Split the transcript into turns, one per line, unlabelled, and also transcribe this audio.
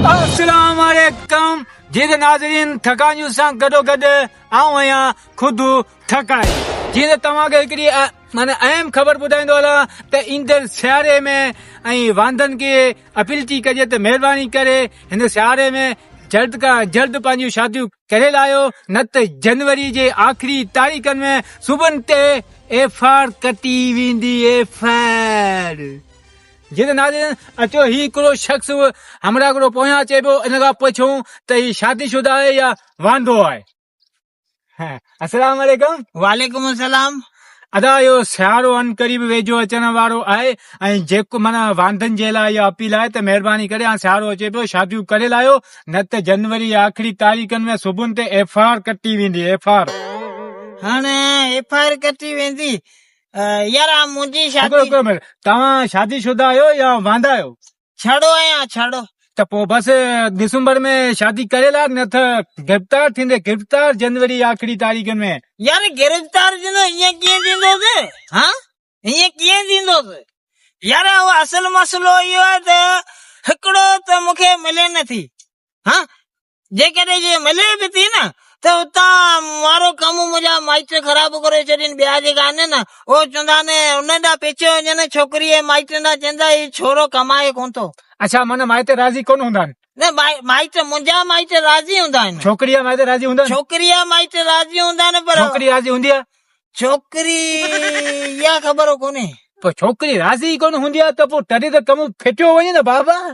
السلام عليڪم جي ته ناظرين ٿڪا نيوز سان گڏو گڏ آئون آهيان خود ٿڪائي جي ته توهان کي هڪڙي معنی اهم خبر ٻڌائيندو هلان ته ايندڙ سياري ۾ ۽ واندن کي اپيل ٿي ڪجي ته مهرباني ڪري هن سياري ۾ جلد کان جلد پنهنجون شاديون ڪري لاهيو نه ته جنوري جي آخري تاريخن ۾ صوبن تي ايف آر ڪٽي ويندي ايف آر جي ته ناظرين اچو هي هڪڙو شخص همراهه هڪڙو پويان اچي پيو ان کان پڇون ته هي شادي شده آهي يا واندو آهي. السلام عليڪم.
وعليڪم السلام.
ادا اهو سيارو ان قريب ويجهو اچڻ وارو آهي ۽ جيڪو معنيٰ واندن جي لاء اها اپيل آهي ته مهرباني ڪري هاڻ سيارو اچي پيو شاديون ڪري لاهيو نه ته جنوري جي آخري تاريخن ۾ صبحن تي ايف آر ڪٽي ويندي ايف آر.
هاڻ ايف آر ڪٽي ويندي يار منهنجي شادي.
هڪڙو هڪڙو منٽ توهان شادي شده آهيو يا واندا آهيو؟
ڇڙو آهيان ڇڙو.
ته پوء بس ڊسمبر ۾ شادي ڪري لاء نه ته گرفتار ٿيندي گرفتار جنوري آخري تاريخن ۾.
يار گرفتار ٿيندو ائين ڪيئن ٿيندوس ها ائين ڪيئن ٿيندوس يار اهو اصل مسئلو اهو آهي ته هڪڙو ته مون کي ملي نٿي ها جيڪڏهن جي ملي به ٿي نه ته اتان وارو ڪم منهنجا مائٽ خراب ڪري ڇڏين ٻيا جيڪا آهن نه اهو چوندا آهن ان ڏانهن پيچيو وڃن ڇوڪري جي مائٽن ڏانهن چوندا هي ڇورو ڪمائي ڪونه ٿو.
اڇا معنيٰ مائٽ راضي ڪونه هوندا آهن.
نه مائٽ منهنجا مائٽ راضي هوندا آهن.
ڇوڪري جا مائٽ راضي هوندا آهن.
ڇوڪري جا مائٽ راضي هوندا آهن پر.
ڇوڪري راضي هوندي آهي.
ڇوڪري اها خبر ڪونهي.
پوء ڇوڪري راضي ئي ڪونه هوندي آهي ته پوء تڏهن ته ڪم ڦٽيو وڃي نه بابا.